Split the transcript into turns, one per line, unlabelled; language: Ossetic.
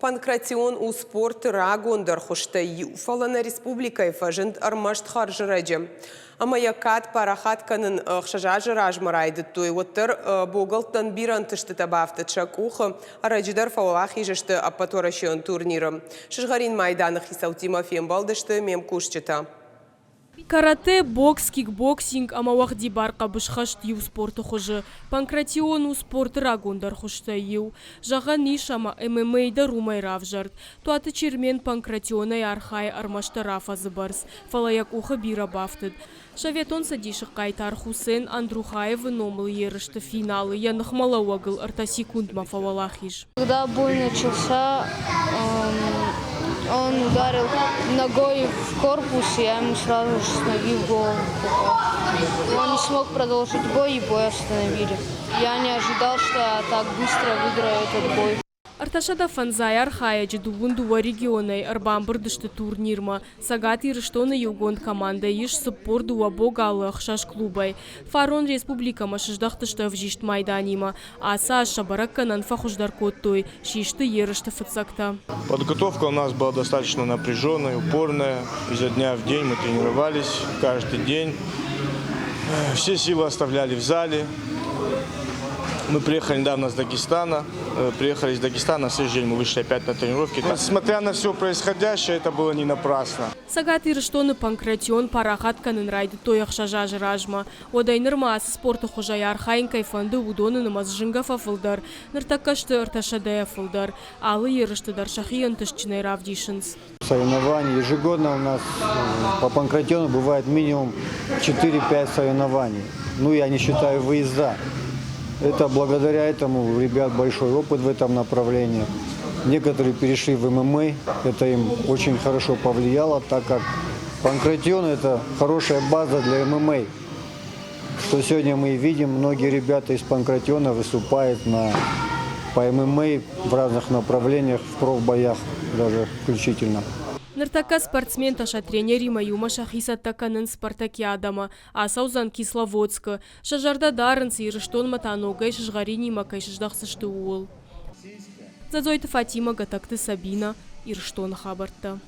Панкратион у спорты рагондӕр хуызтӕй иу, фӕлӕ нӕ республикӕйы фӕзынд ӕрмӕст хӕрзӕрӕджы. Ӕмӕ йӕ кӕд парахат кӕнын 6 азы размӕ райдыдтой, уӕддӕр богӕлттӕн бирӕ ӕнтыстытӕ бафтыд сӕ къухы. Ӕрӕджы дӕр фӕуӕлахиз сты ӕппӕтуӕрӕсейон турниры. Сызгъӕрин майданы хицӕуттимӕ фембӕлдысты ме мкусджытӕ.
Каратэ, бокс, кикбоксинг ӕмӕ уӕгъдибар хъӕбысхӕст иу спорты хуызы. Панкратион у спорты рагондӕр хуызтӕй иу. Зӕгъӕн ис, ӕмӕ ММА дӕр уымӕй равзӕрд. Туаты Чермен панкратионӕй архайы ӕрмӕстдӕр афӕдзы бӕрц, фӕлӕ йӕ къухы бирӕ бафтыд. Советон Цӕдисы хъайтар Хусен Андрухаевы номыл ерысты финалы йӕ ныхмӕлӕууӕгыл ӕртӕ секундмӕ фӕуӕлахиз.
Когда бой начался, он ударил ногой в корпус, и я ему сразу же с ноги в голову попал. Он не смог продолжить бой, и бой остановили. Я не ожидал, что я так быстро выиграю этот бой.
305 архайӕджы дыууын дыууӕ регионӕй ӕрбамбырд сты турнирмӕ. Цӕгат Ирыстоны иугонд командӕ ис 42 богалы ӕхсӕз клубӕй. Фарон республикӕмӕ сыздӕхтысты ӕвзист майданимӕ. Ацы аз сӕ бӕрӕггӕнӕн фӕхуыздӕр кодтой, систы ерысты фыццӕгтӕ.
Подготовка у нас была достаточно напряженная, упорная. Изо дня в день мы тренировались каждый день. Все силы оставляли в зале. Мы приехали недавно с Дагестана. Приехали из Дагестана, на следующий день мы вышли опять на тренировки. Несмотря на все происходящее, это было не напрасно.
Цӕгат Ирыстоны панкратион парахат кӕнын райдыдтой ӕхсӕз азы размӕ. Уӕдӕй нырмӕ ацы спорты хуызӕй архайын кӕй фӕнды, уыдоны нымӕц зынгӕ фӕфылдӕр. Ныртӕккӕ сты ӕртӕсӕдӕйӕ фылдӕр. Алы ерысты дӕр сӕхи ӕнтыстджынӕй равдисынц.
Соревнований ежегодно у нас по панкратиону бывает минимум 4-5 соревнований. Ну, я не считаю выезда. Это благодаря этому у ребят большой опыт в этом направлении. Некоторые перешли в ММА, это им очень хорошо повлияло, так как панкратион – это хорошая база для ММА. Что сегодня мы и видим, многие ребята из панкратиона выступают на, по ММА в разных направлениях, в профбоях даже включительно.
Ныртӕккӕ спортсментӕ сӕ тренеримӕ иумӕ сӕхи цӕттӕ кӕнынц спартакиадӕмӕ. Ацӕудзӕн Кисловодскы. Сӕ зӕрдӕ дарынц, Ирыстонмӕ та ногӕй сызгъӕринимӕ кӕй сыздӕхдзысты, ууыл. Дзӕдзойты Фатимӕ, Гӕтӕгты Сабинӕ, Ирыстоны хабӕрттӕ.